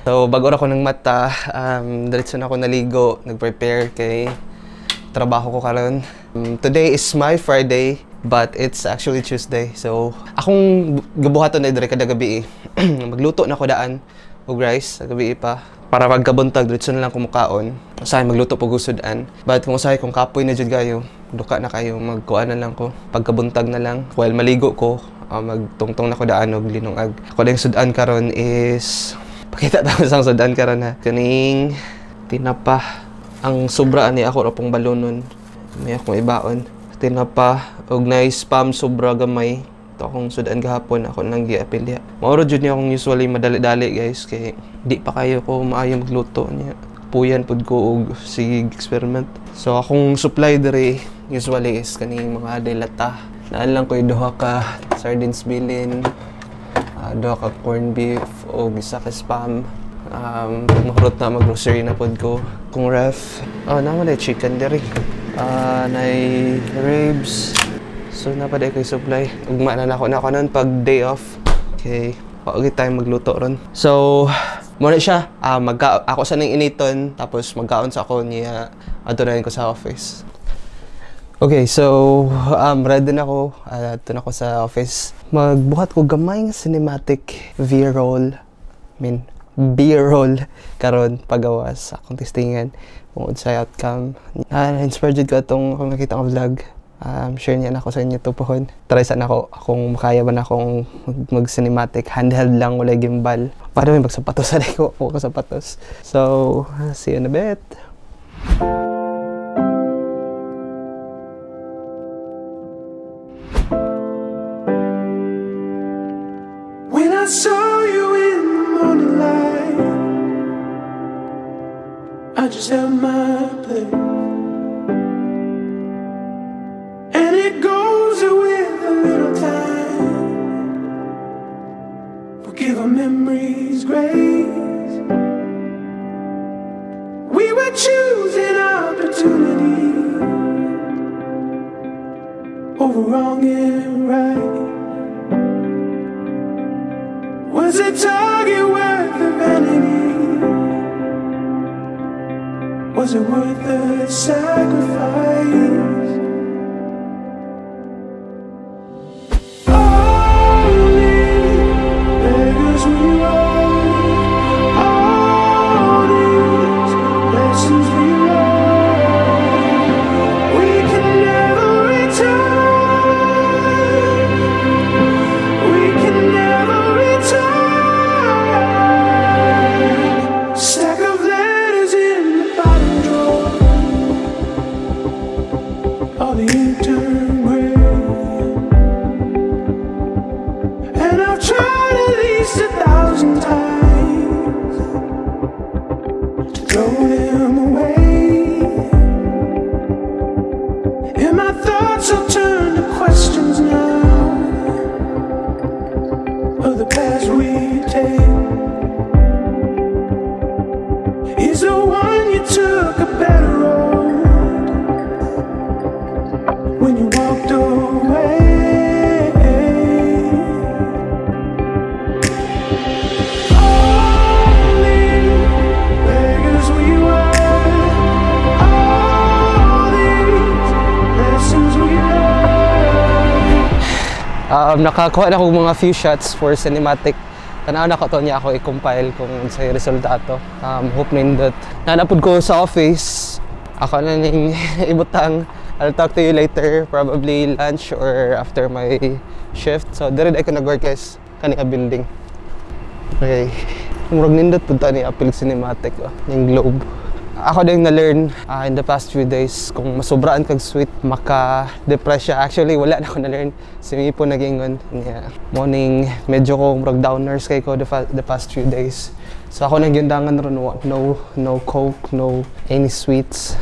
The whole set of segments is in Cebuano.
So bago ra ko ng mata, diretso na ako naligo, nag-prepare kay trabaho ko karon. Today is my Friday, but it's actually Tuesday. So akong gabuhaton na dire kada gabi eh. Magluto na ko daan og rice sa gabi pa. Para pagkabuntag diretso na lang kumukaon. Usahay magluto pag sudan. But kung usahay kung kapoy na jud kayo, duka na kayo, magkuan na lang ko. Pagkabuntag na lang, while maligo ko, magtungtong na ko daan og linungag. Ako ding sudan karon is pakita ta sa sudan karon ha. Kaning tinapa. Ang sobra ani ako ra pong balonon. May akong ibaon. Tinapa og nice spam sobra gamay. Ito akong sudan gahapon, ako nang giapil diha. Mao ra jud ni akong usually madali-dali guys kay di pa kayo ko maayo magluto niya. Puyan pud ko og sige experiment. So akong supply diri usually is kaning mga delata. Naan lang ko duha ka sardines bilin, duha ka corned beef og isa ka spam. Pag makurot na mag-grocery na pod ko. Kung ref, oh, naman na chicken diri. Nay ribs. So napaday kay supply. Ugma na nako na ako nun pag day off. Okay, paagi tayo magluto ron. So, muna siya. Ako sa nang initon, tapos magkaon sa ako niya. Ato na ko sa office. Okay, so ready na ako. Ato na ako sa office. Magbuhat ko gamay nga cinematic V-roll. I mean, B-roll karon pagawas akong testingan kung unsay outcome. Na-inspired jud ko atong akong nakita nga vlog. Share niya na ako sa inyo to pohon. Try sa nako kung makaya ba na akong mag-cinematic handheld lang, walay gimbal. Para may magsapatos sa ko, ako sapatos. So, see you in a bit. When I saw you in the morning light, I just held my place. And it goes with a little time. We'll give our memories grace. We were choosing opportunity over wrong and right. Was the target worth the vanity? Was it worth the sacrifice? Only beggars we were, all these lessons we learned. We can never return. We can never return. Stack of letters in the bottom drawer, all the ink turned gray. And I've tried at least 1,000 times to throw them away. And my thoughts will turn to questions now of the paths we take. Is the one you took a better road when you walked away? Only beggars we were, all these lessons we learned. Nakakuha na ko mga few shots for cinematic. Tanaw na ko to niya ako i-compile kung unsay resulta ato. Hope nindot. Nanapod ko sa office. Ako na ning ibutang. I'll talk to you later, probably lunch or after my shift. So diri ko nag-work guys, kani nga building. Okay. Murag nindot pud ta ni apil cinematic oh, ning globe. Ako din na-learn in the past few days kung masobraan kag sweet maka-depress siya. Actually wala na ako na-learn. Si Mipo nagingon niya. Morning medyo ko murag downers kay ko the past few days. So ako nang gyundangan ron, no coke, no any sweets.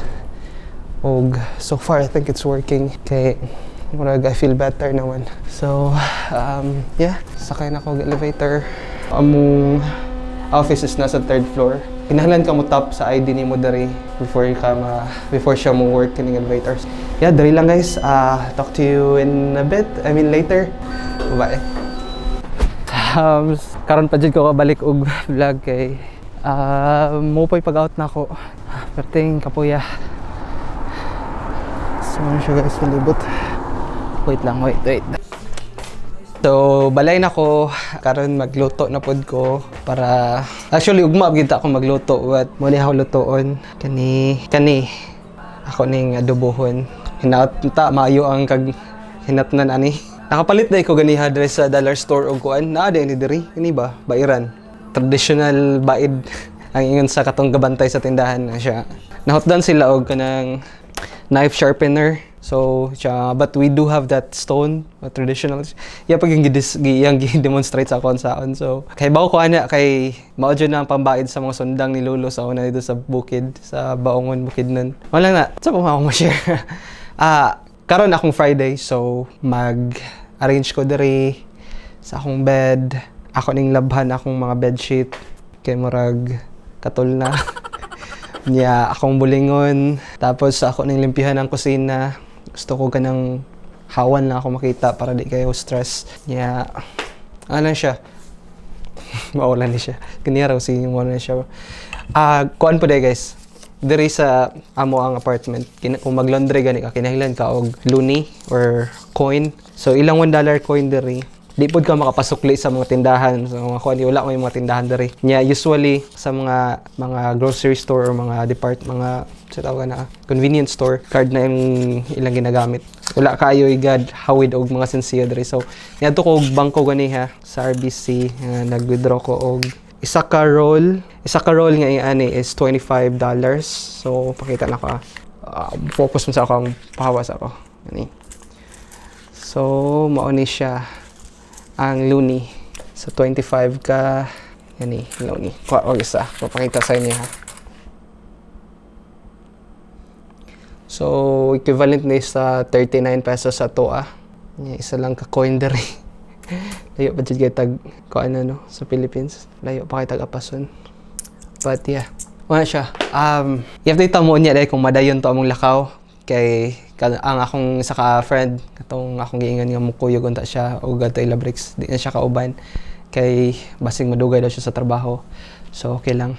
Og so far I think it's working. Kay murag I feel better naman. So yeah, sakay na ako og elevator. Among office is nasa third floor. Kinahanglan ka mo tap sa ID nimo diri before siya mo work kining elevators. Yeah, diri lang guys. Talk to you in a bit. I mean later. Bye. Karon pa jud ko kabalik og vlog kay Mo pa'y pag-out na ako. Perting kapuya. So, ano siya, guys, palibot. Wait lang, wait, wait. So, balay na ko, karon magluto na pod ko para actually ugma gid ako magluto, but mo ni ako lutoon kani kani ako ning adobohon. Hinaot ta maayo ang kag hinatnan ani. Nakapalit na ko ganiha diri sa dollar store og kuan. Naa di ni diri ini ba bairan. Traditional baid ang ingon sa katong gabantay sa tindahan na siya. Nahutdan sila og kanang knife sharpener. So, siya, but we do have that stone, traditional. Yeah, pag yung gidis, yang gi-demonstrate sa akon saon. So, kay bawo ko ana kay mao jud na ang pambaid sa mga sundang ni Lolo sa una dito sa bukid, sa Baungon, Bukidnon. Wala na, sa pa ako ma-share. Karon akong Friday, so mag-arrange ko diri sa akong bed. Ako ning labhan akong mga bedsheet kay murag katol na. Nya akong bulingon, tapos ako ning limpihan ang kusina. Gusto ko kanang hawan na ako makita para di kayo stress. Nya ano siya? Maulan ni siya. Kaniya raw si mo na siya. Kuan po day, guys. Diri sa amo ang apartment, kung mag-laundry gani ka, kinahanglan ka og loonie or coin. So ilang $1 coin diri, di pod ka makapasukli sa mga tindahan, sa mga kuan, wala may mga tindahan diri. Nya usually sa mga grocery store or mga depart mga sa tawag na convenience store, card na yung ilang ginagamit. Wala kayo igad hawid og mga sensiyo diri. So niadto ko og bangko ganiha sa RBC, nag-withdraw ko og isa ka roll. Isa ka roll nga ani is $25. So pakita na ko. Focus mo sa akong pahawas ako ani. So mao ni siya ang loonie. So 25 ka yani loonie. Kuha og isa. Papakita sa inyo ha. So equivalent ni sa 39 pesos sa to ah. Isa lang ka coin diri. Layo pa jud kay tag kuan ano sa Philippines. Layo pa kay tag apason. But yeah, wala siya. I-update mo niya dahil kung madayon to among lakaw kay ang akong isa ka friend katong akong giingon nga mukuyog unta siya og adto ila breaks, di na siya kauban kay basig madugay daw siya sa trabaho. So okay lang.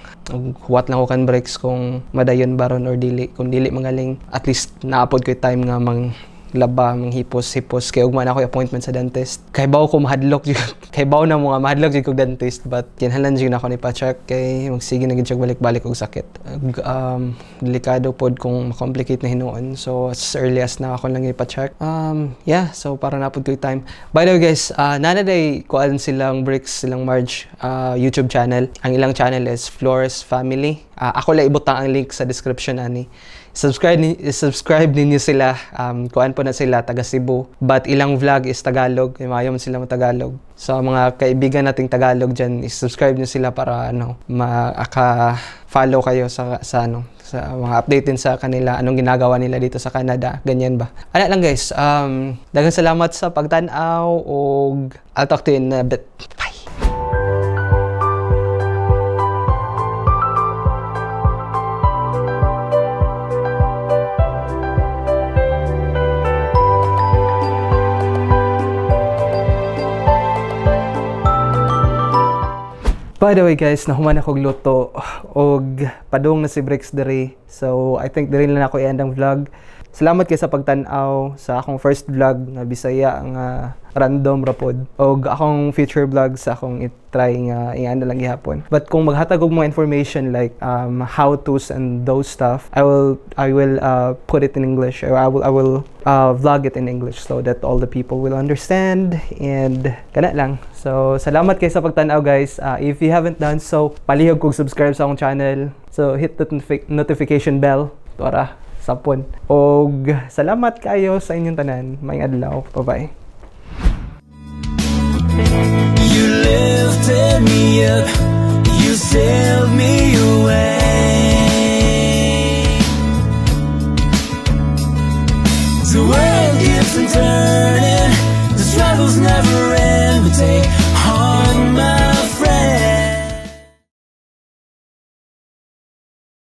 Huwat lang ko kan breaks kung madayon baron or dili. Kung dili magaling, at least naapod ko time nga mang laba, manghipos-hipos kay ugma na ako appointment sa dentist. Kay bawo ko mahadlok jud. Kay bawo na mo nga mahadlok jud kog dentist, but kinahanglan jud na ako ni pa-check kay magsige na gid siya balik-balik og sakit. Delikado pod kung ma-complicate na hinuon. So as early as na ako lang ipa-check. Yeah, so para napod ko time. By the way guys, nana day kuan silang Bricks, silang Marge YouTube channel. Ang ilang channel is Flores Family. Ako lang ibutang ang link sa description ani. Subscribe ninyo sila. Kuan po na sila taga Cebu, but ilang vlog is Tagalog. Maayo man sila mo Tagalog. So mga kaibigan nating Tagalog diyan, i-subscribe niyo sila para ano, maka-follow kayo sa ano, sa mga update din sa kanila, anong ginagawa nila dito sa Canada, ganyan ba. Ana lang guys, daghang salamat sa pagtan-aw ug I'll talk to you in a bit. Bye. By the way guys, nahuman akong luto og padung na si Bricks diri. So I think diri na ako i-end ang vlog. Salamat kay sa pagtan-aw sa akong first vlog nga Bisaya nga random ra pod. Og akong future vlogs akong i-try nga i-ano lang gihapon. But kung maghatag og mga information like how to's and those stuff, I will put it in English, or I will vlog it in English so that all the people will understand, and kana lang. So salamat kay sa pagtan-aw, guys. If you haven't done so, palihog kog subscribe sa akong channel. So hit the notification bell para sapon. Og salamat kayo sa inyong tanan. Maayong adlaw. Bye-bye. You lifted me up, you sailed me away. The world keeps on turning, the struggles never end. But take heart, my